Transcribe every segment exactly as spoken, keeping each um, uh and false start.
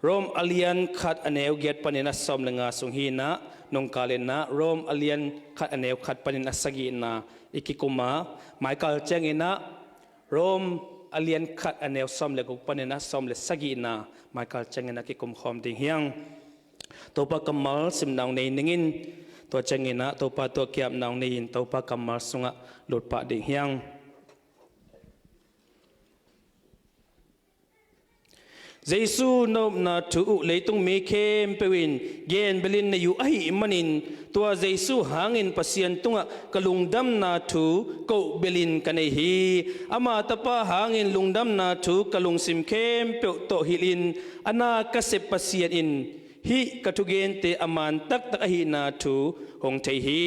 Rom a lian khat a neu giat panin a sawm le nga sung hi inah, nungkal inah Rom a lian khat a neu khat panin a sagihna i kikum a, maikal ciang inah Rom a lian khat a neu sawm le guk panin a sawm le sagihna maikal ciang inah kikum khawm ding hi hang. Topa kammal simna hong nei ning in, tua ciang inah Topa tawh ki-apna hong nei in Topa kammal sungah lut pah ding hi hang. Jesu, na upna thu uh leitung mi khempeuh in gen belin nei uh ahih manin, tua Jesu hangin Pasian tungah ka lungdamna thu koh belin ka nei hi. Ama Tapa hangin lungdamna thu ka lungsim khempeuh tawh hilhin, a na ka sep Pasian in hih ka thugente a man taktak ahihna thu hong thei hi.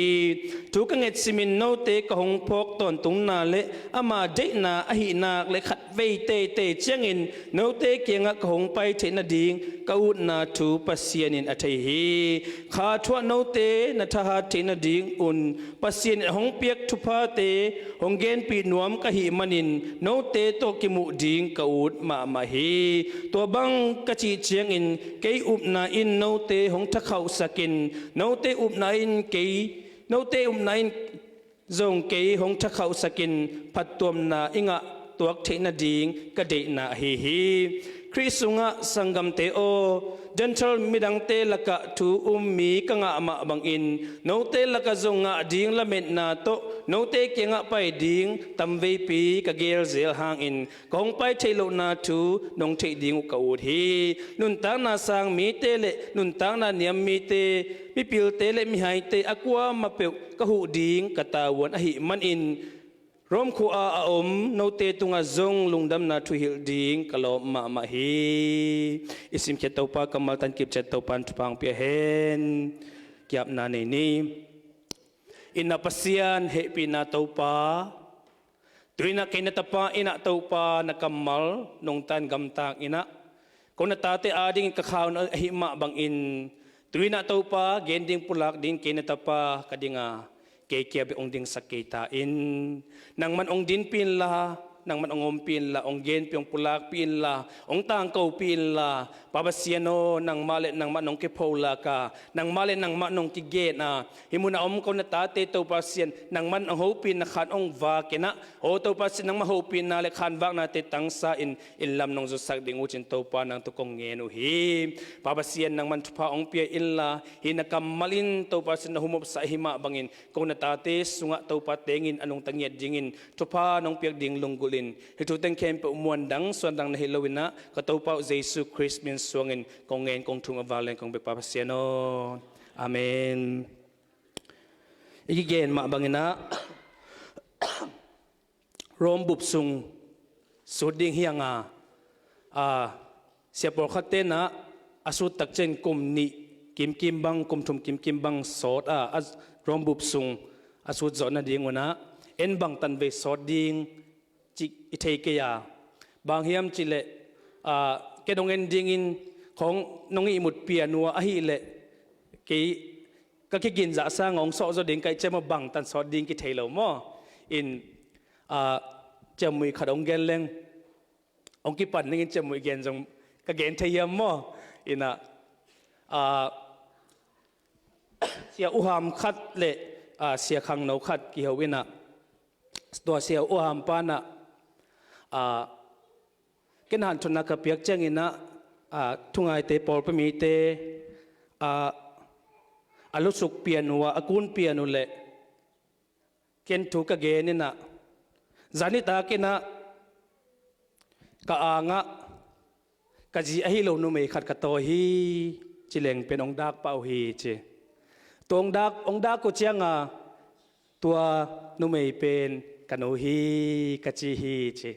Thu ka nget simin note ka hong phawk tawntungna le ama deihna ahih nak le khatvei teitei ciangin note kiangah ka hong pai theih nading ka utna thu Pasian in a thei hi. Kha thuah note na thahat theih nadingun Pasian in a hong piak thuphate hong genpih nuam ka hih manin note tawh kimuh ding ka ut mahmah hi. Tua bang ka cih ciangin kei upna in note hong thakhauhsak in, note upna in kei, note upna in zong kei hong thakhauhsak in phattuamna i ngah tuak theih nading ka deihna ahi hi. Khrih sungah sanggamte aw, Gentile midangte lakah thu um mi ka ngah mah bangin note lakah zong ngah ding lametna tawh note kiangah pai ding tamveipi ka gelzel hangin ka hong pai theih lohna thu nong theih ding uh ka ut hi. Nuntakna sang mite le nuntakna niam mite, mipilte le mihaite a kuamah peuh ka huh ding ka tavuan ahih manin Rom khua-a a om note tungah zong lungdamna thu hilh ding ka lawp mahmah hi. I simkhiat Topa kammal tan kipciat Topa in thupha hong pia hen. Ki-apna nei ni. Inah Pasian, hehpihna Topa, tu inah kei na tapa inah Topa na kammal nungta in gamtang inah ko na tate adingin ka khau na ahih mah bangin, tu inah Topa gen ding pulak dingin kei na tapa ka dinga, kei kia bek hong dingsak kei ta in. Nangman hong dinpih inla, nangman hong ompih inla, hong genpih, hong pulakpih inla, hong tangkopih inla, Pa Pasian aw, nangmah le nangmah nong kipholak a, nangmah le nangmah nong kigen a, hih munah om ko na tate Topa Pasian, nangman hong hopih na khan hong vak inah, aw Topa Pasian, nangmah hopihna le khanvaknate tangsa in, in lam nong zutsak ding uh cin Topa nang tawh kong ngen uh hi. Pa Pasian, nangman thupha hong pia inla, hih na kammal in Topa Pasian na humopsa ahih mah bangin, ko na tate sungah Topa tengin a nungta ngiat dingin thupha nong piak ding lunggulhin, hih thu teng khempeuh muandang suandang na hih lo inah ka Topa uh Jesu Khrist min suangin kong ngen kong thum a, vanglian kong biak Pa Pasian aw. Amen. I kigen mah bang inah Rom bup sung sut ding hi hang a, a, sia pawlkhat tenah a sut tak ciang kum nih kimkim bang, kum thum kimkim bang sawt a, a Rom bup sung a sut zawh nading un ah en bang tanvei sawt ding cih i thei kei a, bang hiam cih leh, a, ken hong en dingin khawng nong ihmut pian uh a ahih leh kei ka kigin zah sangin hong sawh zaw ding ka hih ciang maw, bang tan sawt ding kithei lo maw. In, a, ciamui khat hong gen leng hong kipan dingin ciamui gen zong ka gen thei hiam maw. Inah, a, sia uham khat le, a, sia khangno khat kiho inah, tua sia uham pa inah, a, ken hanthotna ka piak ciang inah, a, thungaite, pawlpi mite, a, a lusuk pian uh a, a kun pian uh leh ken thu ka gen inah, zan nitak inah ka angah ka zi ahi lo numei khat ka tawi hi, ci leng pen hong dak pah uh hi ci. Tua hong dak, hong dak uh cianga, tua numei pen ka nu hi, ka ci hi ci.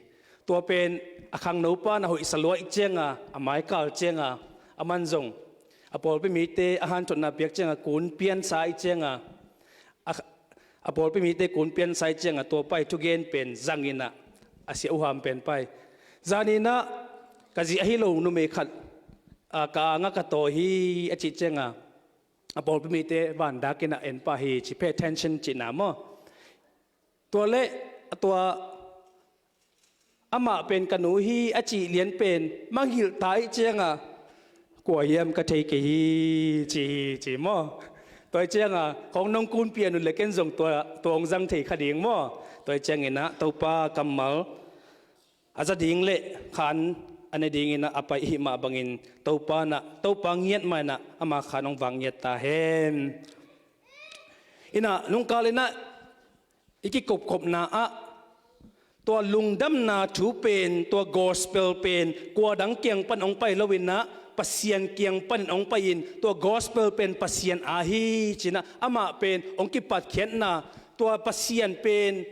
Tua pen a khangno pa in a hoihsa lua ih cianga, a maikal cianga, aman zong a pawlpi mite a hanthotna piak cianga kun piansa ih cianga, a, a pawlpi mite kun piansa ih cianga tua pa ih thugen pen zang inah a sia uham pen pa ih, zan inah ka zi ahi lo numei khat, a, ka angah ka tawi hi a cih cianga, a pawlpi mite vandak inah en pah hi ci, pay attention cihna maw. Tua leh, tua amah pen ka nu hi a cih lian pen mangngilh ta ih cianga, Kua hiam ka thei kei hi, ci hi, ci maw? Tua hi cianga khawng nong kunpian uh le ken zong tua, tua hong zang thei kha ding maw? Tua hi cianginah Topa kammal a za ding le khan a ne dinginah a pai i hih mah bangin Topa nah, Topa ngiat mah inah ama khan hong vak ngiat ta hen. Inah nungkal inah i kikopkhopna ah tua lungdamna thu pen, tua gospel pen kua dang kiang pan hong pai loinah Pasian kiang panin hong pai-in tua gospel pen Pasian aa hi cinah amah pen hong kipatkhiatna, tua Pasian pen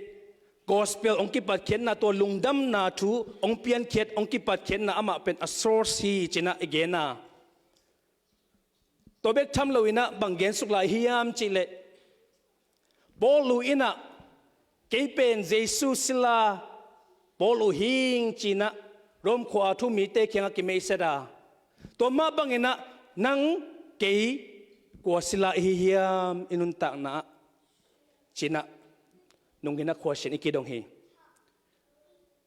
gospel hong kipatkhiatna, tua lungdamna thu hong piankhiat, hong kipatkhiatna amah pen a source hi cinah i gen a. Tua bek tham loinah bang gensuk lai hiam cihleh Paul uh inah kei pen Jesu sila Paul uh hing cinah Rom khua a thu mite kiangah kimeiset a, tua mah banginah nang kei kua sila i hi hiam i nuntakna ah cinah nungin a question i kidong hi.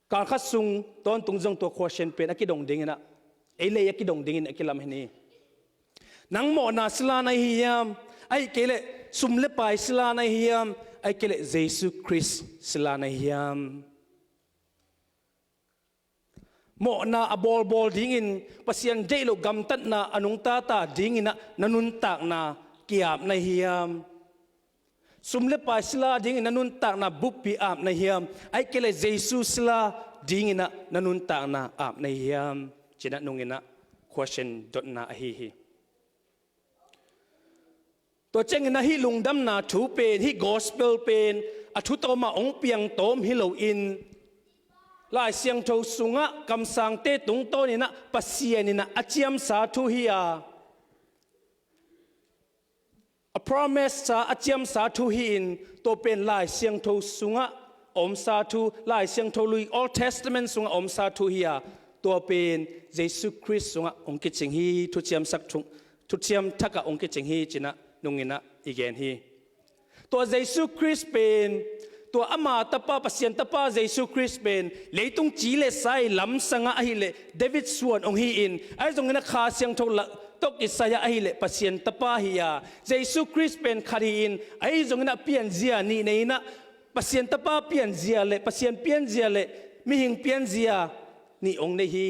Kal khat sung tawntung zong tua question pen a kidong dinginah ei le ei a kidong dingin a kilam hi ni. Nang mawhna sila na hi hiam? Ahih kei leh sum le pai sila na hi hiam? Ahih kei leh Jesu Khrist sila na hi hiam? Mawhna a bawlbawl dingin Pasian deih loh gamtatna a nungta ta dinginah na nuntakna ki-ap na hi hiam? Sum le pai sila dingin na nuntakna buppi ap na hiam? Ahih kei leh Jesu sila dinginah na nuntakna ap na hiam? Cinah nunginah question dotna ahi hi. Tua cianginah hih lungdamna thu pen, hih gospel pen a thu tawmah hong piang tawm hi loin Lai Siangtho sungah kamsangte tungtawninah Pasian inah a ciamsa thu hi a, a promise sa, a ciamsa thu hi-in tua pen Lai Siangtho sungah a omsa thu, Lai Siangtho lui Old Testament sungah a omsa thu hi a, tua pen Jesu Khrist sungah hong kicing hi, thuciamsak thu, thuciam thakah hong kicing hi cinah nunginah i gen hi. Tua Jesu Khrist pen, tua ama tapa, Pasian tapa Jesu Khrist pen leitung ci le sai lamsangah ahileh David suan hong hi-in, ahi zongin a Kha Siangtho la tok Isaiah ahileh Pasian tapa hi a, Jesu Khrist pen khat hi-in, ahi zongin a pianzia nih nei inah Pasian tapa pianzia le Pasian pianzia le mihing pianzia nih hong nei hi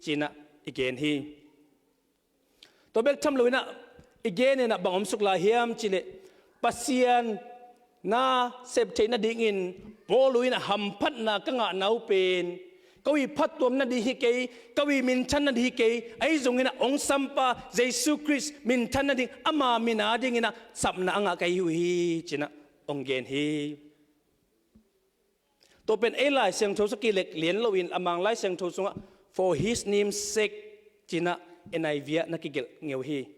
cinah i gen hi. Tua bek tham loinah i gen inah bang omsuk lai hiam cihleh Pasian na sep theih nadingin Paul uh inah hamphatna ka ngahna uh pen ka ui phattuam nading hi kei, ka ui minthan nading hi kei, ahi zongin a hong sampa Jesu Khrist minthan nading ama min a dinginah sapna a ngah ka hi uh hi cinah hong gen hi. Tua pen ei Lai Siangtho sung kilek lian loin a Mang Lai Siangtho sungah for his name's sake cinah N I V ah na kigelh ngeu hi.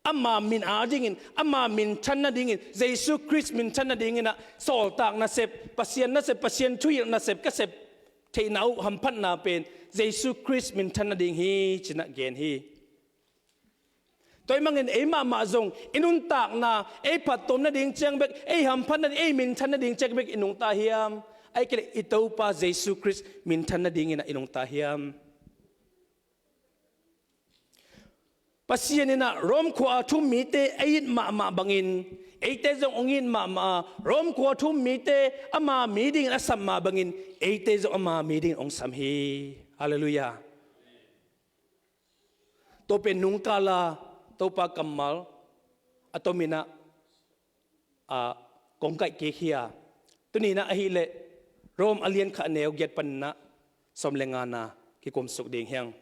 Ama min a dingin, ama minthan nadingin, Jesu Khrist minthan nadinginah sawltak nasep, Pasian nasep, Pasian thuhilh nasep ka sep theihna uh hamphatna pen Jesu Khrist minthan nading hi cinah gen hi. Tua ahih mangin ei mahmah zong i nuntakna, ei phattuam nading ciang bek, ei hamphat nading, ei minthan nading ciang bek i nungta hiam? Ahih kei leh i Topa Jesu Khrist minthan nadinginah i nungta hiam? Pasian inah Rom khua a thu um mite a it mahmah bangin eite zong hong it mahmah a, Rom khua a thu um mite ama mi dingin a sam mah bangin eite zong ama mi dingin hong sam hi. Halleluiah. Tua pen nungkala Topa kammal a tominah a kong kaih kik hi a, tuninah ahileh Rom a lian khat a neu giat paninah sawm le ngana kikumsuk ding hiang.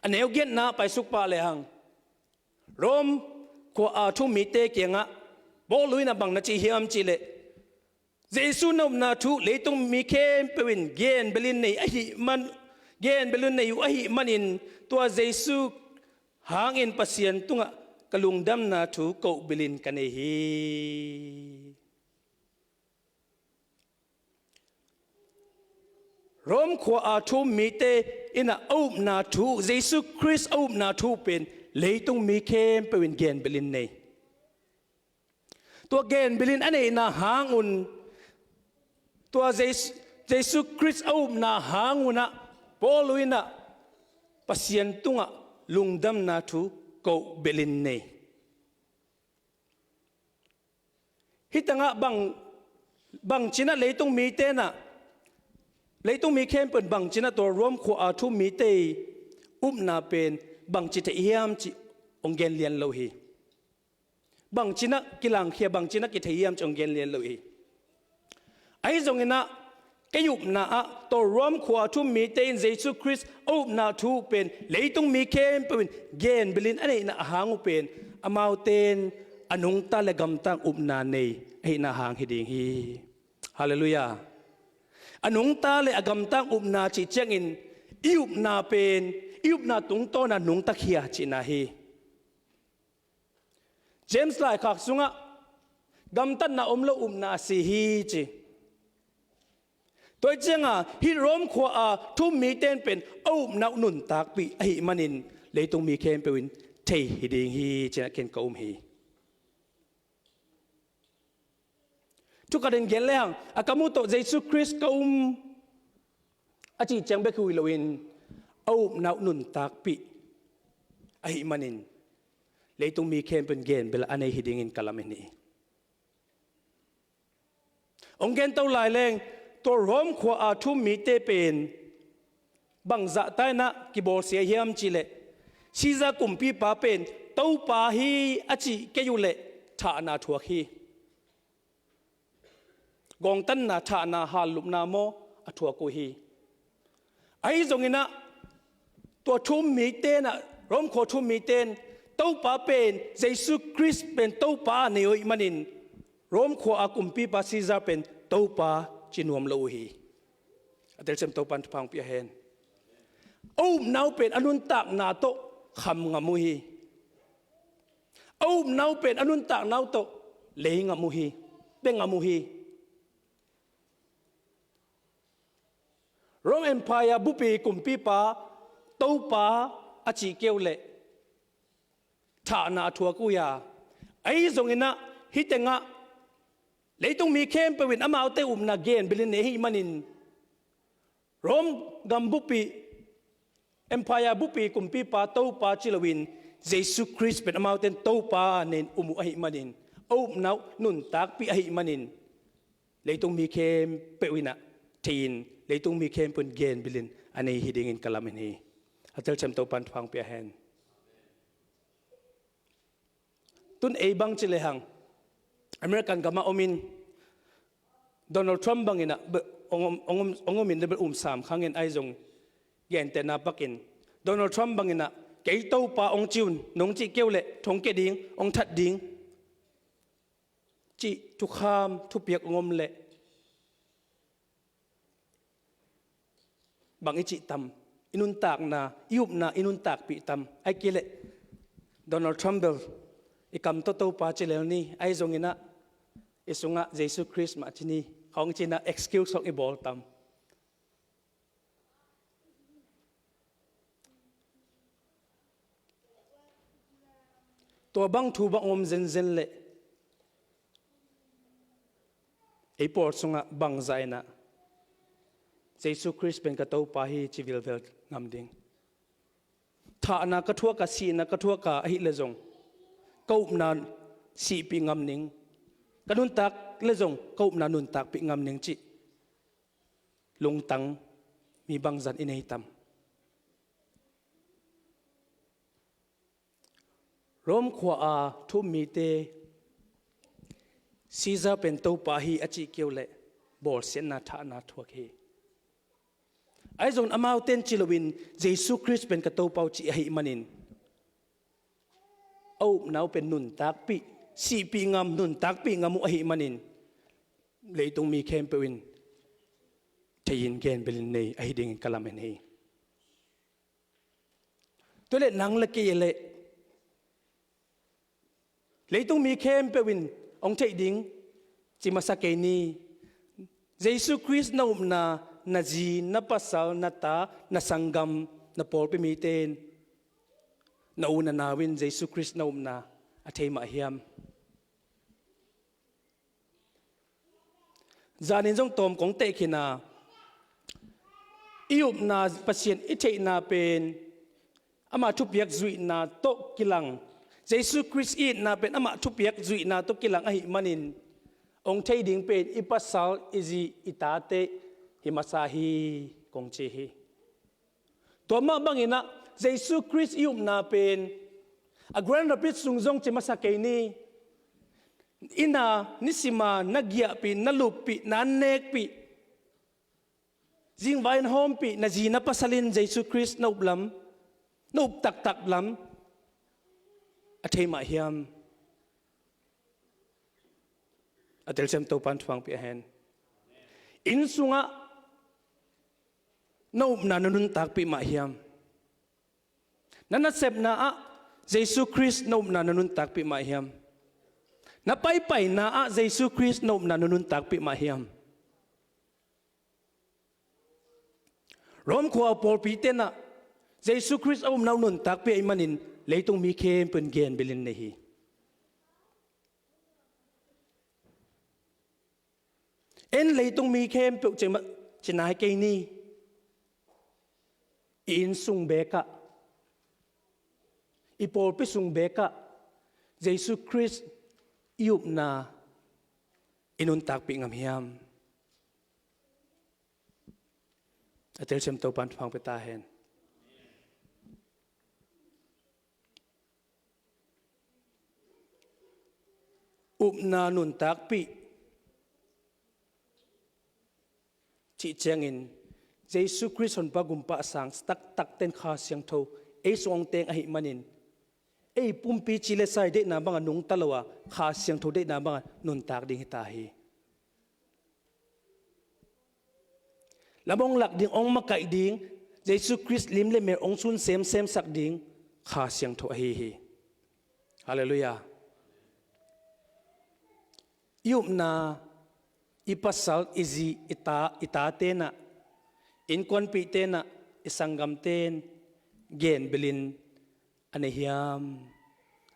A neu giatna paisuk pah lehang Rom khua a thu um mite kiangah Paul uh inah bang na ci hiam cihleh Jesu na upna thu leitung mi khempeuh in genbelin nei ahih man, genbelin nei uh ahih manin tua Jesu hangin Pasian tungah ka lungdamna thu kohbilin ka nei hi. Rom khua a thu um mite inah a upna thu, Jesu Khrist a upna thu pen leitung mi khempeuh in genbelin nei. Tua genbilin a neihna hangun, tua Jesu, Jesu Khrist a upna hangunah Paul uh inah Pasian tungah lungdamna thu koh belin nei. Hih tangah bang, bangcinah leitung mite inah, leitung mi khempeuh in bangcinah tua Rome khua-a thu um mite ii upna pen bangci thei hiam cih hong gen lian lo hi. Bangcinah kilangkhia, bangcinah kithei hiam cih hong gen lian lo hi. Ahi zonginah kei upna ah tua Rome khua-a thu um mite in Jesu Khrist a upna thu pen leitung mi khempeuh in genbelin a neihna a hang uh pen amaute in a nungta le gamtang upna nei ahihna hang hi ding hi. Halleluiah. A nungta le a gamtang upna cih ciangin i upna pen i upna tungtawna nungtakhia cihna hi. James laikhak sungah gamtatna om lo upna a si hi ci. Tua ih cianga hih Rome khua-a thu um mite in pen a upna uh nuntakpih ahih manin leitung mi khempeuh in thei hi ding hi cinah ken ka um hi. Thukhatin gen lehang a ka muh tawh Jesu Khrist ka um a cih ciang bek hi loin a upna uh nuntakpih ahih manin leitung mi khempeuh in genbel a nei hi dingin ka lamen hi. Hong gento lai leng tua Rome khua-a thu um mite pen bangzahta inah kibawlsia hiam cihleh Caesar kumpipa pen Topa hi a cih kei uhleh thahna thuak hi. Gawngtanna, thahna, hallupna maw a thuak uh hi. Ahi zonginah tua thu um mite inah, Rome khua thu um mite in Topa pen Jesu Khrist pen Topa a nei uh ahih manin Rome khua-a kumpipa Caesar pen Topa ci nuam lo uh hi. A telsiam Topa in thupha hong pia hen. A upna uh pen a nuntakna tawh kham ngam uh hi. A upna uh pen a nuntakna uh tawh lei ngam uh hi, pia ngam uh hi. Rome Empire bupi kumpipa Topa a cih kei uhleh thahna a thuak uh hi a. Ahi zonginah hih tengah leitung mi khempeuh in amaute upna genbelin nei ahih manin Rome gam bupi, Empire bupi kumpipa Topa ci loin Jesu Khrist pen amaute in Topa a nei-in um uh ahih manin a upna uh nuntakpih ahih manin leitung mi khempeuh inah thei-in leitung mi khempeuh in genbelin a nei hi dingin ka lamen hi. A telsiam Topa in thupha hong pia hen. Tun ei bang ci lehang American gamah omin Donald Trump banginah be-, ong om, ong om, ong omin le bel um sam khangin ahi zong gentehna pakin Donald Trump banginah kei Topa ong ci un, nong cih kei uhleh thong kia ding, ong that ding cih thukham thupiak ong om leh bang i cih tam? I nuntakna, i upna i nuntakpih tam? Ahih kei leh Donald Trump bel i kam tawh Topa ci lel ni, ahi zonginah i sungah Jesu Khrist mah ci ni, khawng cinah excuse khawng i bawl tam? Tua bang thu bang om zenzen leh ei pawl sungah bangzah inah Jesu Khrist pen ka Topa hi ci vilvel ngam ding? Thahna ka thuak a, sihna ka thuak a ahih leh zong ka upna sihpih ngam ning, ka nuntak leh zong ka upna nuntakpih ngam ning cih lungtang mi bangzah in i nei tam? Rome khua-a thu um mite Caesar pen Topa hi a cih kei uhleh bawlsiatna, thahna thuak hi. Ahi zongin amaute in ci loin Jesu Khrist pen ka Topa uh cih ahih manin a upna uh pen nuntakpih, sihpih ngam, nuntakpih ngam uh ahih manin leitung mi khempeuh in thei-in genbelin nei ahi dingin ka lamen hi. Tua leh nang le kei leh leitung mi khempeuh in hong theih ding ci masa kei ni. Jesu Khrist na upna, na zi, na pasal, na ta, na sanggam, na pawlpi mite in, na u na nau in Jesu Khrist na upna a thei mah hiam? Zanin zong tawm kong teh khin a, i upna, Pasian i theihna pen ama thupiak zuihna tawh kilang, Jesu Khrist i itna pen ama thupiak zuihna tawh kilang ahih manin, hong thei ding pen i pasal, i zi, i tate hi masa hi, kong ci hi. Tua mah bangin ah, Jesu Khrist i upna pen a Grand Rapids sung zong ci masa kei ni. Inn a nisima na giahpih, na luppih, na annekpih, zingvai na hawmpih na zi na pasal in Jesu Khrist na up lam, na up taktak lam a thei mah hiam? A telsiam Topan thupha hong pia hen. Inn sungah na upna na nuntakpih mah hiam? Na nasepna ah Jesu Khrist na upna na nuntakpih mah hiam? Na paipaina ah Jesu Khrist na upna na nuntakpih mah hiam? Rom khua a pawlpi tenah Jesu Khrist a upna uh nuntakpih ahih manin, leitung mi khempeuh in genbilin nei hi. En leitung mi khempeuh cima, ci nai kei ni. I inn sung bekah, i pawlpi sung bekah Jesu Khrist i upna i nuntakpih ngam hiam? A telsiam Topan thupha hong pia ta hen. Upna nuntakpih cih ciangin, Jesu Khrist Honpa Gumpa a sang taktak ten Kha Siangtho ei sung hong teng ahih manin, ei pumpi ci le sa i deihna bangah nungta lo a, Kha Siangtho deihna bangah nuntak ding hi ta hi. Lam hong lak ding, hong makaih ding, Jesu Khrist lim le mel hong sun semsemsak ding Kha Siangtho ahi hi. Halleluiah. I upna, i pasal, i zi, i ta, i ta tenah, innkuanpih tenah, i sanggam ten genbilin a nei hiam,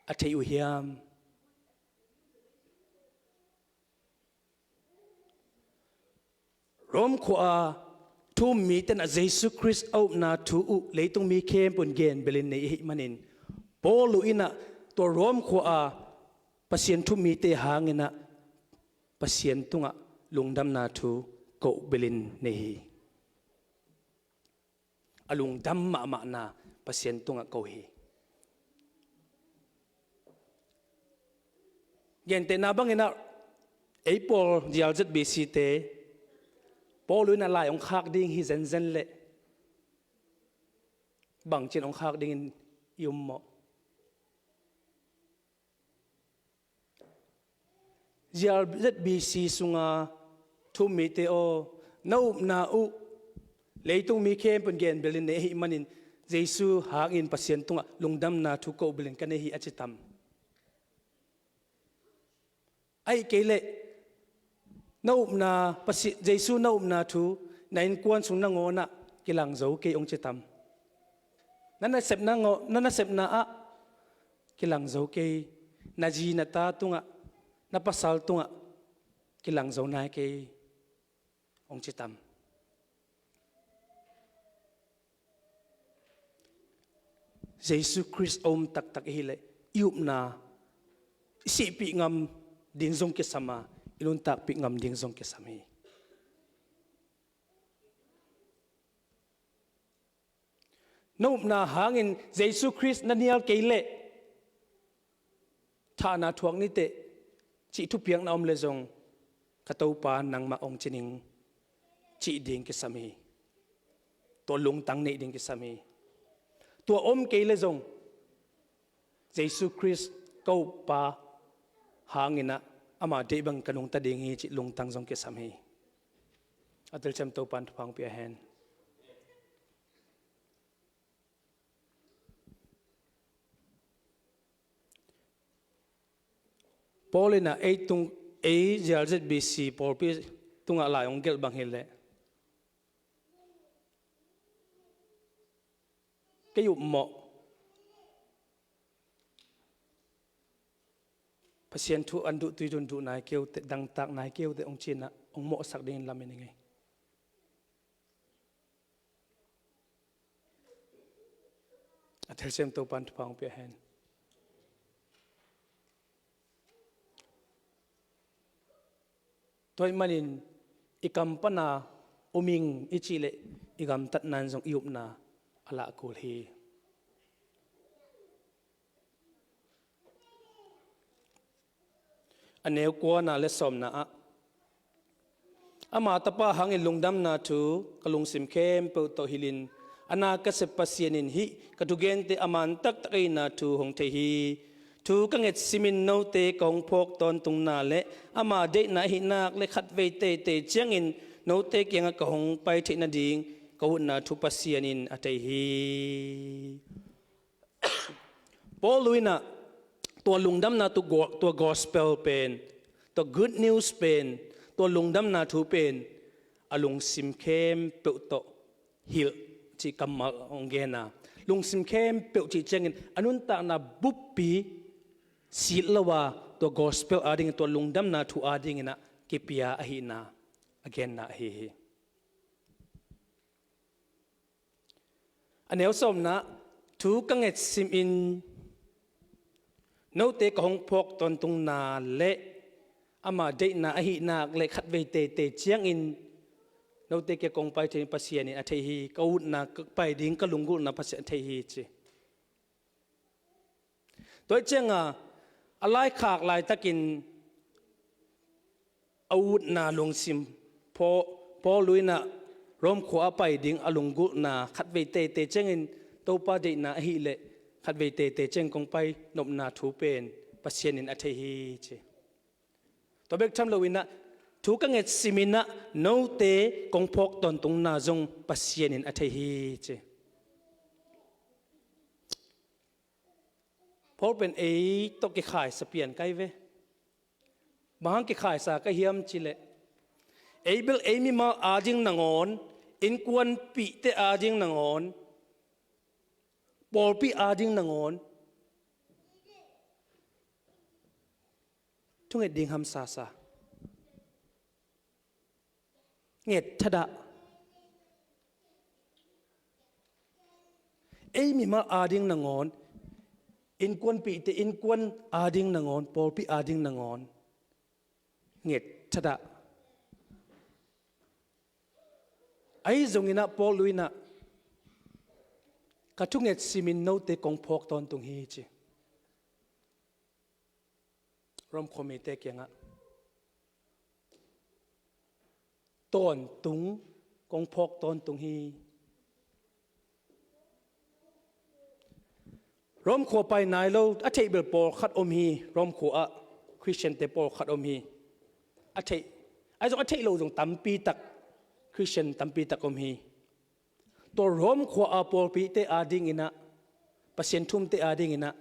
a thei uh hiam? Rom khua a thu-um mi tenah Jesu Khrist a upna thu uh leitung mi khempeuh in genbilin nei ahih manin, Paul uh inah tua Rom khua a Pasian thu-um mite hanginah Pasian tungah lungdamna thu kohbilin nei hi. A lungdam mahmahna Pasian tungah ko hi. Gentehna banginah ei pawl G R Z B C te, Paul uh inah lai hong khak ding hi zenzen leh bangcin hong khak dingin i um mawh? G R Z B C sunga thu-um mite aw, na upna uh leitung mi khempeuh in genbilin nei ahih manin, Jesu hangin Pasian tungah lungdamna thu kohbilin ka nei hi, a ci tam? Ahih kei leh na upna, Pasi-, Jesu na upna thu na innkuan sung nangawnah kilang zo kei, hong ci tam? Na nasepna ngaw-, na nasepna ah kilang zo kei, na zi na ta tungah, na pasal tungah kilang zo nai kei, hong ci tam? Jesu Khrist a um taktak i hih leh i upna i sihpih ngam ding zong kisam a, i nuntakpih ngam ding zong kisam hi. Na upna hangin Jesu Khrist na nial kei leh thahna thuak niteh cih thupiakna om leh zong, ka Topa nangmah hong ci ning cih ding kisam hi. Tua lungtang neih ding kisam hi. Tua om kei leh zong, Jesu Khrist ka uppa hanginah ama deih bang ka nungta ding hi cih lungtang zong kisam hi. A telsiam Topan thupha hong pia hen. Paul inah ei tung, ei G R Z B C pawlpi tungah lai hong gelh bang hileh, kei up mawh, Pasian thu an duh tui dun duh nai kei uh teh, dangtak nai kei uh teh, hong ci inah hong mawhsak dingin lamen ing ei. A telsiam Topan thupha hong pia hen. Tua ahih manin i kam pana um ing i cih leh i gamtatna in zong i upna a lah kul hi. A neu kuana le sawmna ah, ama tapa hangin lungdamna thu ka lungsim khempeuh tawh hilhin, a na ka sep Pasian in hih ka thugente a man taktak ahihna thu hong thei hi. Thu ka nget simin note ka hong phawk tawntungna le ama deihna ahih nak le khatvei teitei ciangin note kiangah ka hong pai theih nading ka utna thu Pasian in a thei hi. Paul in ah tua lungdamna, tua go-, tua gospel pen, tua good news pen, tua lungdamna thu pen a lungsim khempeuh tawh hilh cih kammal hong gen a, lungsim khempeuh cih ciangin a nuntakna buppi sit lo a, tua gospel adingin, tua lungdamna thu adingin ah kipia ahihna a genna ahi hi. A neu sawmna, thu ka nget simin note ka hong phawk tawntungna le ama deihna ahih nak le khatvei teitei ciangin note kiang kong pai thei Pasian in a thei hi, ka utna ka pai ding ka lunggulhna Pasian a thei hi ci. Tua ciangin a laikhak laitakin a utna lungsim, Paul, Paul in ah Rom khua a pai ding a lunggulhna khatvei teitei ciangin Topa deihna ahih leh khatvei teitei ciangin kong pai nopna thu pen Pasian in a thei hi ci. Tua bek tham loin ah thu ka nget simin ah note kong phawk tawntungna zong Pasian in a thei hi ci. Paul pen ei tawh kikhaisa pian kai ve. Bang hang kikhaisa ka hiam cih leh, ei bel ei mimal ading nangawn, innkuanpihte ading nangawn, pawlpi ading nangawn thunget ding hamsasa. Nget thadah. Ei mimal ading nangawn, innkuanpihte innkuan ading nangawn, pawlpi ading nangawn nget thadah. Ahi zongin ah Paul in ah ka thunget simin note kong phawk tawntung hi ci. Rom khua mite kiangah tawntung, kong phawk tawntung hi. Rom khua pai nai lo a theih bel pawlkhat om hi. Rom khua ah Khristiante pawlkhat om hi. A theih, ahi zong a theih lo zong tampi tak, Khristian tampi tak om hi. Tua Rom khua a pawlpite adingin ah, Pasian thumte adingin ah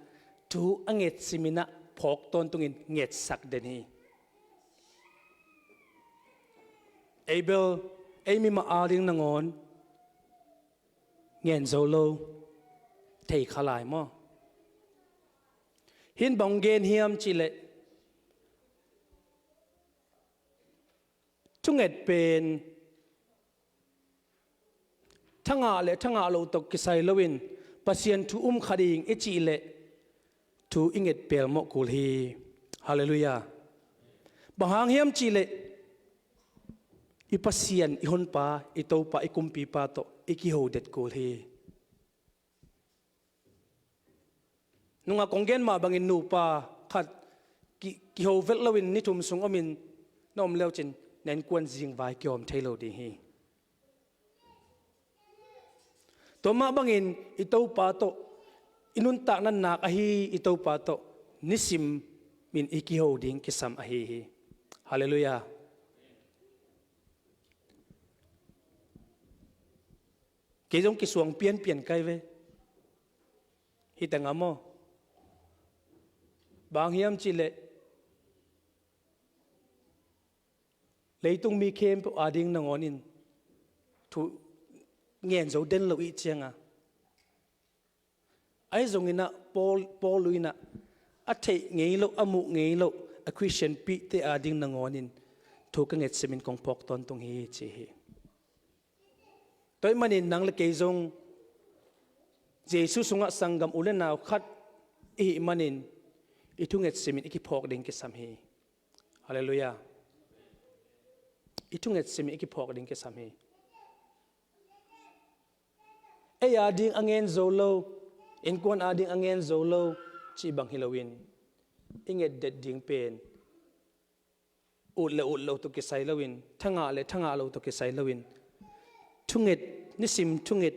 thu a nget simin ah phawk tawntungin ngetsak den hi. Ei bel ei mimal ading nangawn ngen zo lo, thei kha lai maw? Hih in bang gen hiam cih leh, thunget pen thangah le thangah lo tawh kisai loin Pasian thu um kha ding i cih leh thu i nget pelmawh kul hi. Halleluiah. Bang hang hiam cih leh i Pasian, i Honpa, i Topa, i Kumpipa tawh i kiho det kul hi. Nungah kong gen mah bangin nupa khat ki, kiho vet loin ni thum sung omin na om leucin na innkuan zingvai kiawm thei lo ding hi. Tua mah bangin i Topa tawh i nuntakna nak ahi i Topa tawh nisimin i kiho ding kisam ahi hi. Halleluiah. Kei zong kisuang pianpian kai ve. Hi tangah maw? Bang hiam cih leh leitung mi khempeuh ading nangawnin thu ngen zo den lo ih cianga, ahi zongin ah Paul, Paul in ah a theih ngei loh, a muh ngei loh a Khristian pihte ading nangawnin thu ka nget simin kong phawk tawntung hi ci hi. Tua ahih manin nang le kei zong Jesu sungah sanggam u le nau khat i hih manin i thunget simin i kiphawk ding kisam hi. Halleluiah. I thunget simin i kiphawk ding kisam hi. Ei a ding a ngen zo lo, innkuan a ding a ngen zo lo cih bang hi loin, i ngetdet ding pen ut le ut lo tawh kisai loin, thangah le thangah lo tawh kisai loin, thunget, nisim thunget,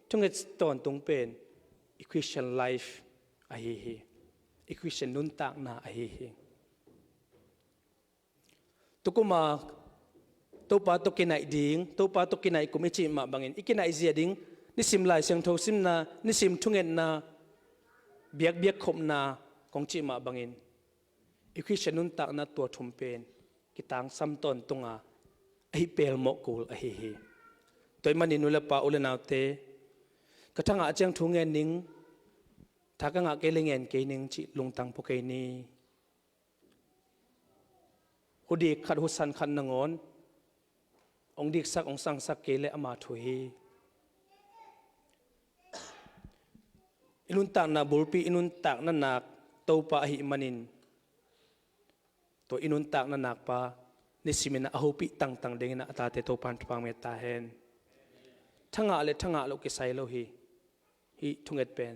thunget tawntung pen i Christian life ahi hi. I Christian nuntakna ahi hi. Tukuma Topa tawh kinaih ding, Topa tawh kinaih kum i cih mah bangin, i kinaih zia ding, nisim Lai Siangtho simna, nisim thungetna, biakbiak khopna kong cih mah bangin, i Christian nuntakna tua thum pen kitangsam tawntunga ahi pelmawh kul ahi hi. Tua ahih manin nu le pa, u le naute, ka thangah ciang thu ngen ning, tha ka ngah kei le ngen kei ning cih lungtang pua kei ni. Hudik khat, husan khat nangawn hong diksak, hong sangsak kei le ama thu hi. I nuntakna bulpi, i nuntakna nak Topa ahih manin, tua i nuntakna nakpa nisimin a hopih tangtang dingin a tate Topan thupha hong pia ta hen. Thangah le thangah lo kisai lo hi. Hih thunget pen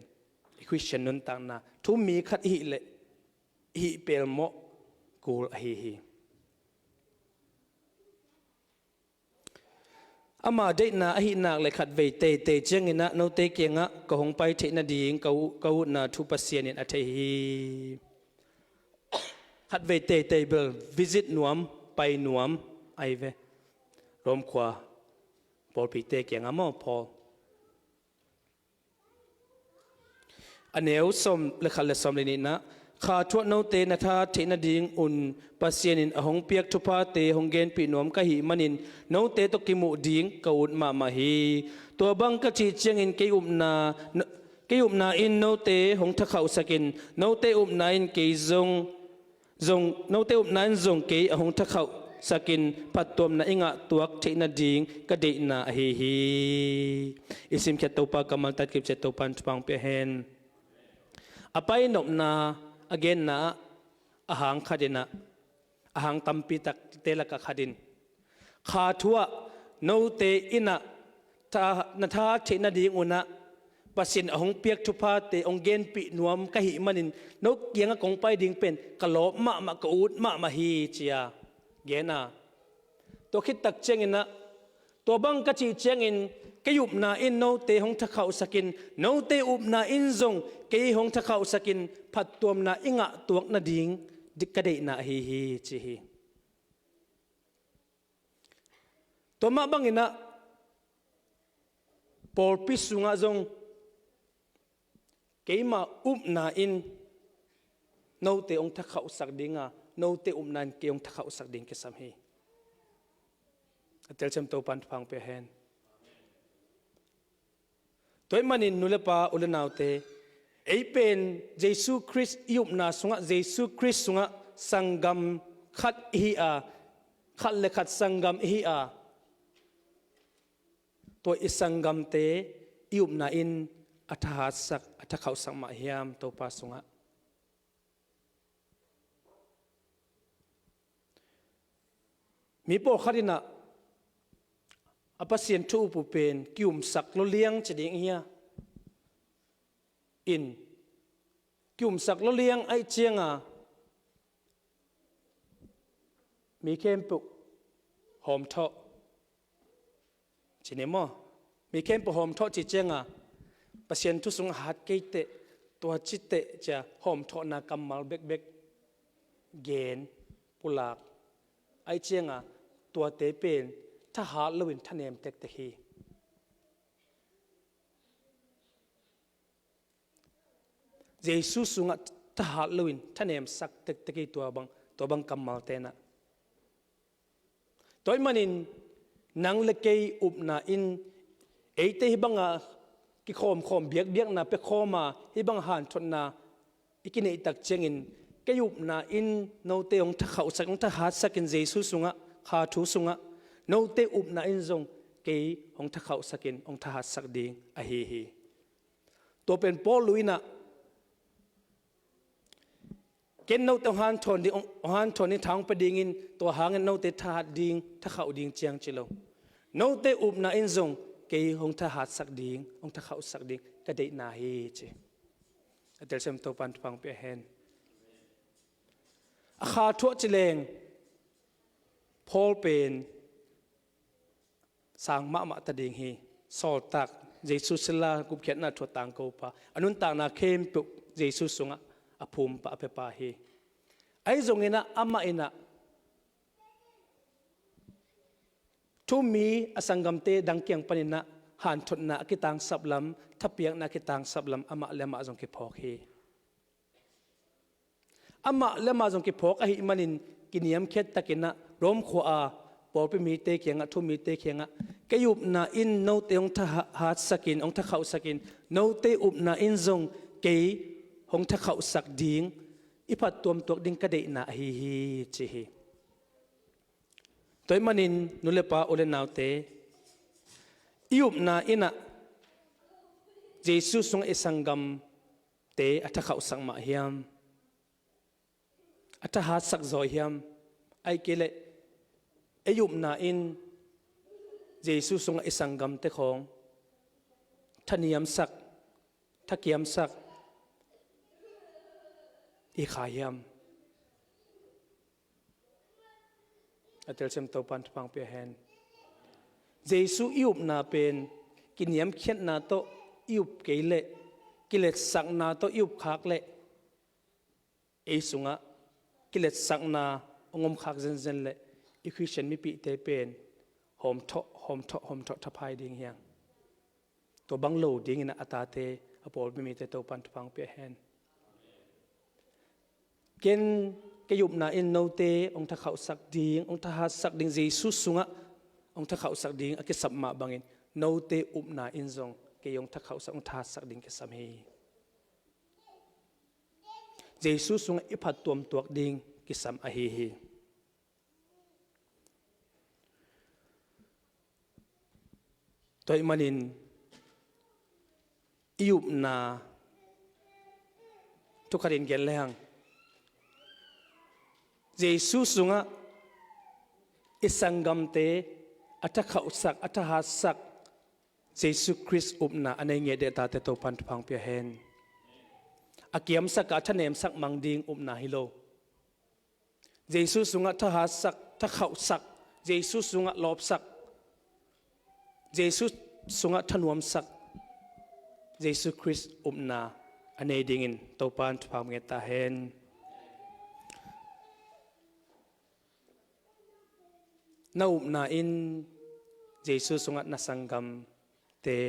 i Christian nuntakna thu mi khat i hih leh i hih pelmawh kul ahi hi. Ama deihna ahih nak le khatvei teitei ciangin ah note kiangah ka hong pai theih nading ka u-, ka utna thu Pasian in a thei hi. Khatvei teitei bel visit nuam, pai nuam ahi ve. Rom khua pawlpite kiangah maw, Paul? A neu sawm le khat le sawm le nihna, kha thuah note na thahat theih nadingun Pasian in a hong piak thuphate hong genpih nuam ka hih manin note tawh kimuh ding ka ut mahmah hi. Tua bang ka cih ciangin kei upna, kei upna in note hong thakhauhsak in, note upna in kei zong zong, note upna in zong kei a hong thakhauhsak in phattuamna i ngah tuak theih nading ka deihna ahi hi. I simkhiat Topa kammal tatkip ciat Topan thupha hong pia hen. A painopna, a genna ah a hang khat in ah, a hang tampi takte lakah khat in, kha thuah note in ah tha-, na thahat theih nadingun ah Pasian a hong piak thuphate hong genpih nuam ka hih manin no kiangah kong pai ding pen ka lawp mahmah, ka ut mahmah hi, ci-a gen a. Tua khit tak ciangin ah, tua bang ka cih ciangin kei upna in note hong thakhauhsak in, note upna in zong kei hong thakhauhsak in phattuamna i ngah tuak nading di-, ka deihna ahi hi, ci hi. Tua mah bangin ah pawlpi sungah zong keima upna in note hong thakhauhsak ding a, note upna in kei hong thakhauhsak ding kisam hi. A telsiam Topan thupha hong pia hen. Tua ahih manin nu le pa, u le naute, ei pen Jesu Khrist i upna sungah, Jesu Khrist sungah sanggam khat ihi a, khat le khat sanggam ihi a, tua i sanggamte i upna in a thahatsak, a thakhauhsak mah hiam Topa sungah? Mi pawlkhat in ah a Pasian thu up uh pen ki-umsak lo liang ci ding hi a, in, ki-umsak lo liang ahih cianga mi khempeuh hawmthawh ci ni maw? Mi khempeuh hawmthawh ci cianga Pasian thu sungah hat kei teh, tua ci teh, ci-a hawmthawhna kammal bekbek gen pulak ahih cianga tuate pen thahat loin thanem tektek hi. Jesu sungah thahat loin thanemsak tektek hi tua bang, tua bang kammalte in ah. Tua ahih manin nang le kei upna in eite hih banga kikhawmkhawm biakbiakna pia khawma, hih banga hanthotna i kineih tak ciangin kei upna in note hong thakhauhsak, hong thahatsak in Jesu sungah, kha thu sungah, note upna in zong kei hong thakhauhsak in hong thahatsak ding ahi hi. Tua pen Paul lui inah, ken note hong hanthawn ding, hong hanthawn ding, tha hong pia dingin, tua hangin note thahat ding, thakhauh ding ciang ci lo. Note upna in zong kei hong thahatsak ding, hong thakhauhsak ding ka deihna hi ci. A telsiam Topan thupha hong pia hen. A kha thuah ci leng Paul pen sang mahmah ta ding hi. Sawltak, Jesu sila gupkhiatna thu a tangkopa, a nuntakna khempeuh Jesu sungah a phumpa, a piapa hi. Ahi zongin ah amah in ah thu-um mi a sanggamte dang kiang panin ah hanthotna a kitangsap lam, thapiakna a kitangsap lam amah le amah zong kiphawk hi. Amah le amah zong kiphawk ahih manin kiniamkhiat takin ah Rom khua-a pawlpi mite kiangah, thu-um mite kiangah, kei upna in note hong thahatsakin, hong thakhauhsakin, note upna in zong kei hong thakhauhsak ding, i phattuam tuak ding ka deihna ahi hi ci hi. Tua ahih manin nu le pa, u le naute, i upna in ah Jesu sungah i sanggamte a thakhauhsak mah hiam? A thahatsak zaw hiam? Ahih kei leh ei upna in Jesu sungah i sanggamte khawng thaniamsak, thakiamsak i kha hiam? A telsiam Topan thupha hong pia hen. Jesu i upna pen kiniamkhiatna tawh i up kei leh, kiletsakna tawh i up khak leh, ei sungah kiletsakna hong om khak zenzen leh i Khristian mipihte pen hawmthawh, hawmthawh, hawmthawh thaphai ding hi hang. Tua bang lo dingin ah a tate, a pawlpi mite Topan thupha hong pia hen. Ken, kei upna in note hong thakhauhsak ding, hong thahatsak ding, Jesu sungah hong thakhauhsak ding a kisam mah bangin, note upna in zong kei hong thakhauhsak, hong thahatsak ding kisam hi. Jesu sungah i phattuam tuak ding kisam ahi hi. Tua ahih manin i upna thu khatin gen lehang, Jesu sungah i sanggamte a thakhauhsak, a thahatsak, Jesu Khrist upna a nei ngei ding a tate Topan thupha hong pia hen. A kiamsak a, a thanemsak mang ding upna hi lo. Jesu sungah thahatsak, thakhauhsak, Jesu sungah lawpsak, Jesu sungah thanuamsak, Jesu Khrist upna a nei dingin Topan thupha hong nget ta hen. Na upna in Jesu sungah na sanggamte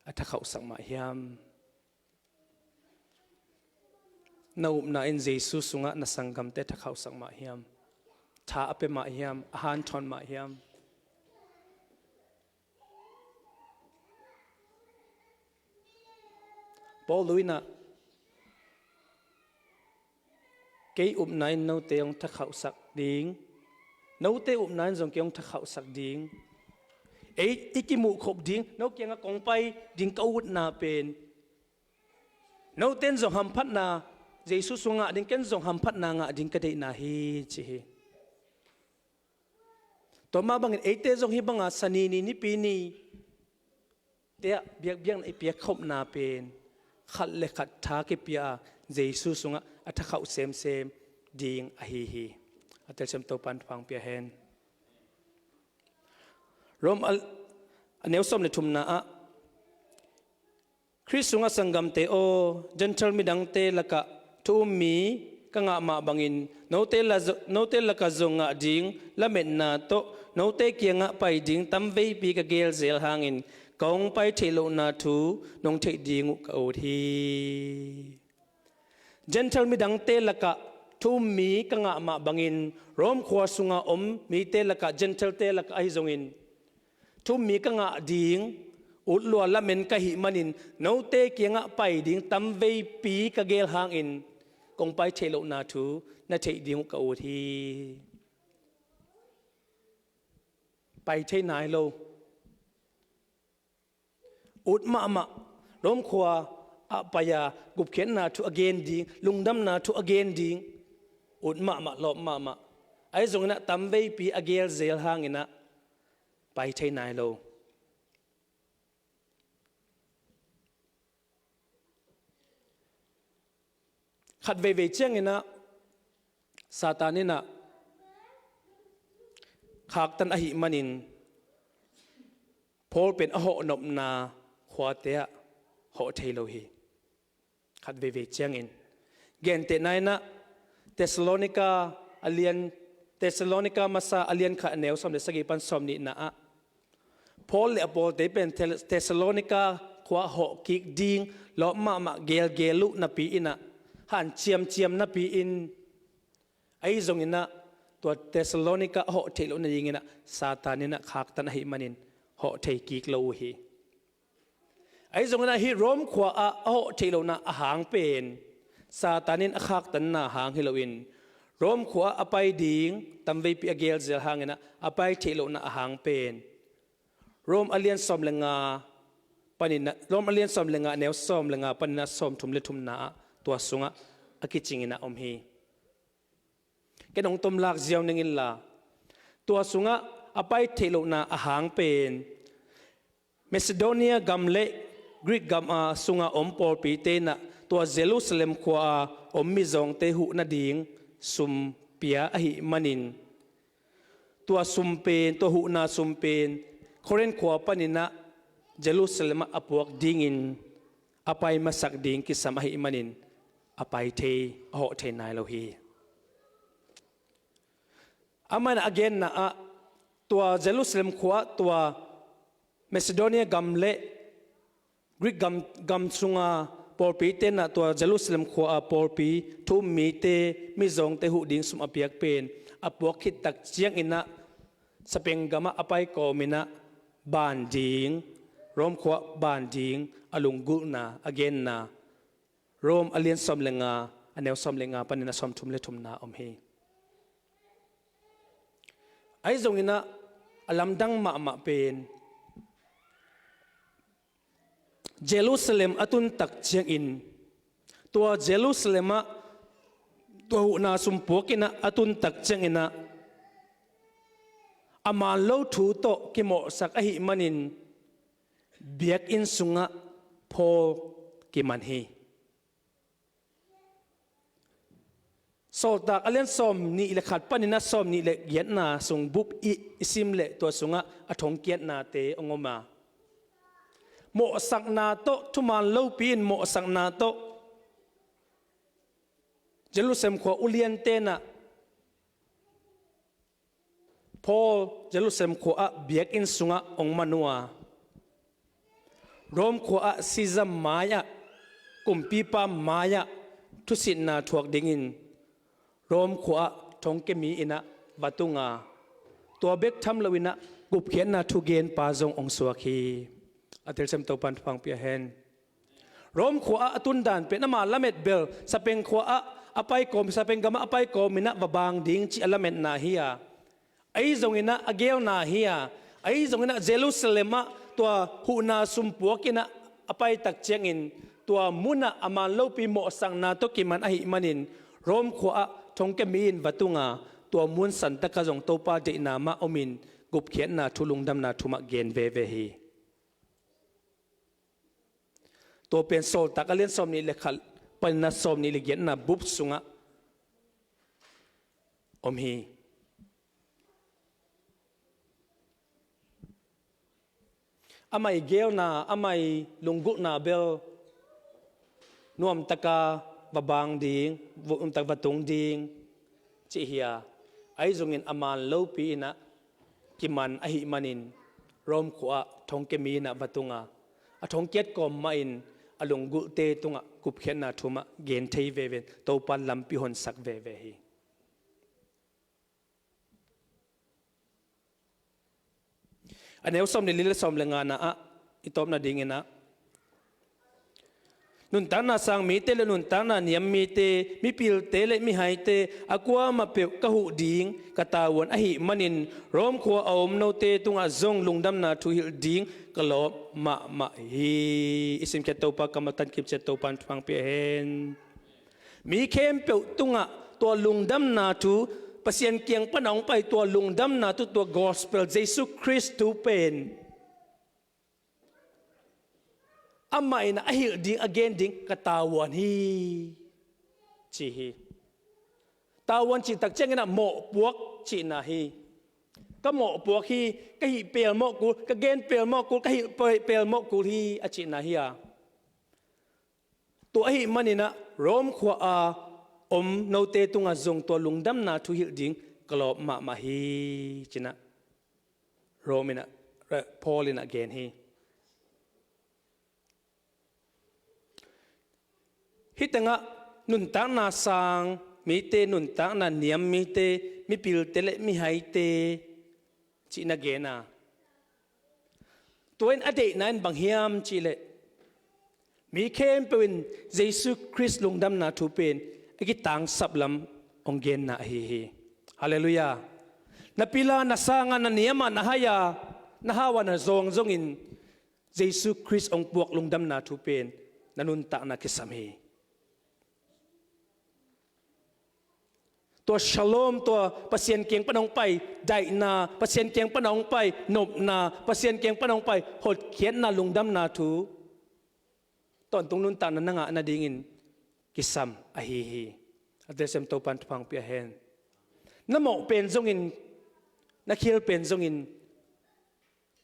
a thakhauhsak mah hiam? Na upna in Jesu sungah na sanggamte thakhauhsak mah hiam? Tha a pia mah hiam? A hanthawn mah hiam? Paul lui inah, kei upna in note hong thakhauhsak ding, note upna in zong kei hong thakhauhsak ding. Ei i kimuhkhop ding, no kiangah kong pai ding ka utna pen, note in zong hamphatna Jesu sungah ngah ding, ken zong hamphatna ngah ding ka deihna hi ci hi. Tua mah bangin eite zong hih banga Sani ni, Nipi ni te ah biakbiakna i piakkhopna pen khat le khat tha kipia a, Jesu sungah a thakhauh semsem ding ahi hi. A telsiam Topan thupha hong pia hen. Rom a, a neu sawm le thumna ah, Khrist sungah sanggamte aw, Gentile midangte lakah thu-um mi ka ngah mah bangin, note la zo-, note lakah zong ngah ding lametna tawh note kiangah pai ding tamveipi ka gel zel hangin, ka hong pai theih lohna thu nong theih ding uh ka ut hi. Gentile midangte lakah thu-um mi ka ngah mah bangin, Rom khua sunga om mite lakah, Gentile-te lakah ahi zongin, thu-um mi ka ngah ding ut lua lamen ka hih manin, note kiangah pai ding tamveipi ka gel hangin, kong pai theih lohna thu na theih ding uh ka ut hi. Pai thei nai lo. Ut mahmah, Rom khua ah pai-a gupkhiatna thu a gen ding, lungdamna thu a gen ding ut mahmah, lawp mahmah. Ahi zongin ah tamveipi a gelzel hangin ah pai thei nai lo. Khat veivei ciangin ah Satan in ah khaktan ahih manin Paul pen a hawhnopna khuate ah hawh thei lo hi. Khat veivei ciangin, gentehna in ah Thessalonika a lian, Thessalonika masa a lian khat a neu sawm le sagih pan sawm nihna ah Paul le a pawlte pen Thel-, Thessalonika khua hawh kik ding lawp mahmah gelgel uh napi in ah, hanciamciam napi in, ahi zongin ah tua Thessalonika a hawh theih loh nadingin ah Satan in ah khaktan ahih manin hawh thei kik lo uh hi. Ahi zongin ah hih Rome khua ah a hawh theih lohna a hang pen Satan in a khaktanna hang hi loin, Rome khua ah a pai ding tamveipi a gelzel hangin ah a pai theih lohna a hang pen Rome a lian sawm le nga panin ah, Rome a lian sawm le nga, a neu sawm le nga panin ah sawm thum le thumna ah tua sungah a kicingin ah om hi. Ken hong tomlak ziau ning inla, tua sungah a pai theih lohna a hang pen Macedonia gam le Greek gam a sungah om pawlpite in ah tua Jerusalem khua a om mizawngte huh nading sum pia ahih manin, tua sum pen, tua huhna sum pen Corinth khua panin ah Jerusalem ah a puak dingin a pai masak ding kisam ahih manin a pai thei, a hawh thei nai lo hi. Amah in a genna ah tua Jerusalem khua ah tua Macedonia gam le Greek gam, gam sunga pawlpite in ah tua Jerusalem khua a pawlpi thu um mite, mizawngte huh ding sum a piak pen a puak khit tak ciangin ah sapeng gamah a pai kawmin ah ban ding, Rome khua ah ban ding a lunggulhna, a genna Rome a lian sawm le nga, a neu sawm le nga panin a sawm thum le thumna om hi. Ahi zongin ah a lamdang mahmah pen Jerusalem a tun tak ciangin, tua Jerusalem ah tua huhna sum puak in ah a tun tak ciangin ah a man lo thu tawh kimawhsak ahih manin biakinn sungah Paul kiman hi. Sawltak a lian sawm nih le khat panin a sawm nih le giatna sung bup i, i sim leh tua sungah a thongkiatnate hong om a, mawhsakna tawh, thuman lopi in mawhsakna tawh Jerusalem khua uliante in ah Paul Jerusalem khua ah biakinn sungah hong man uh a, Rome khua ah Caesar mai-ah, kumpipa mai-ah thusitna thuak dingin Rome khua ah thongkia mi in ah va tung a, tua bek tham loin ah gupkhiatna thugenpa zong hong suak hi. A telsiam Topan thupha hong pia hen. Rome khua ah a tun dan pen ama lamet bel sapeng khua ah a pai kawm, sapeng gamah a pai kawmin ah va bang ding cih a lametna hi a, ahi zongin ah a geelna hi a, ahi zongin ah Jerusalem ah tua huhna sum puak in ah a pai tak ciangin tua munah a man lopi mawhsakna tawh kiman ahih manin Rome khua ah thongkia mi in va tung a, tua mun santakah zong Topa deihna mah omin gupkhiatna thu, lungdamna thu mah gen veve hi. Tua pen Sawltak a lian sawm nih le khat panin a sawm nih le giatna bup sungah om hi. Amah i geelna, amah i lunggulhna bel nuamtaka va bang ding, nuamtak va tung ding cih hi a, ahi zongin a man lopi in ah kiman ahih manin Rome khua ah thongkia mi in ah va tung a, a thongkiat kawm mahin a lunggulhte tungah gupkhiatna thu mah gen thei veve in Topan lampi honsak veve hi. A neu sawm le li le sawm le ngana ah i tawpna dingin ah, Nuntakna sang mite le nuntakna niam mite, mipilte le mihaite a kuamah peuh ka huh ding ka tavuan ahih manin Rom khua a om note tungah zong lungdamna thu hilh ding ka lawp mahmah hi. I simkhiat Topa kammal tan kipciat Topa in thupha pia hen. Mi khempeuh tungah tua lungdamna thu, Pasian kiang pana hong pai tua lungdamna thu, tua gospel Jesu Khrist thu pen amah in a hilh ding, a gen ding ka tavuan hi, ci hi. Tavuan cih tak ciangin ah mawhpuak cihna hi. Ka mawhpuak hi, ka hih pelmawh kul, ka gen pelmawh kul, ka hilh pe-, pelmawh kul hi a cihna hi a. Tua ahih manin ah Rom khua a om note tungah zong tua lungdamna thu hilh ding ka lawp mahmah hi, ci-in ah Rom in ah, Paul in ah gen hi. Hih tengah nuntakna sang mite, nuntakna niam mite, mipilte le mihaite cih na gen a, tua in a deihna in bang hiam cih leh mi khempeuh in Jesu Khrist lungdamna thu pen a kitangsap lam hong genna ahi hi. Halleluiah. Na pil a, na sang a, na niam a, na hai a, na hau a, na zawng zongin Jesu Khrist hong puak lungdamna thu pen na nuntakna kisam hi. Tua shalom, tua Pasian kiang pana hong pai daihna, Pasian kiang pana hong pai nopna, Pasian kiang pana hong pai hotkhiatna, lungdamna thu tawntung nuntakna na ngah nadingin kisam ahi hi. A telsiam Topa in thupha pia hen. Na mawh pen zongin, na khial pen zongin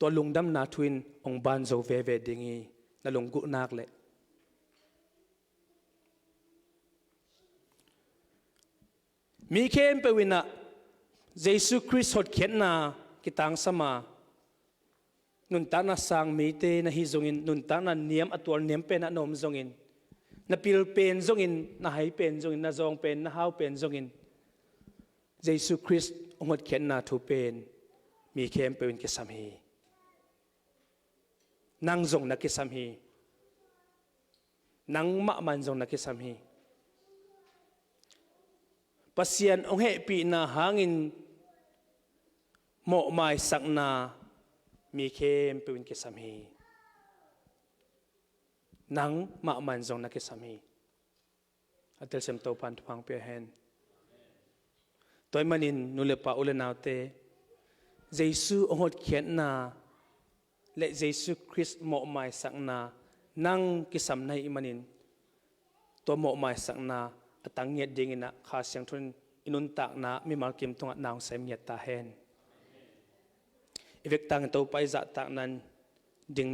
tua lungdamna thu in hong ban zo veve ding hi, na lunggulh nak leh. Mi khempeuh in ah Jesu Khrist hotkhiatna kitangsam a, nuntakna sang mite na hi zongin, nuntakna niam a tual niam pen ah na om zongin, na pil pen zongin, na hai pen zongin, na zawng pen, na hau pen zongin, Jesu Khrist hong hotkhiatna thu pen mi khempeuh in kisam hi. Nang zong na kisam hi. Nang mahmah in zong na kisam hi. Pasian hong hehpihna hangin mawhmaisakna mi khempeuh in kisam hi. Nang mahmah in zong na kisam hi. A telsiam Topa in thupha pia hen. Tua ahih manin nu le pa, u le naute, Jesu hong hotkhiatna le Jesu Khrist mawhmaisakna nang kisam na hih manin, tua mawhmaisakna a tang ngiat dingin ah Kha Siangtho in i nuntakna mimal kim tungah na hong sem ngiat ta hen. I vekpi tangin Topa i zahtakna in ding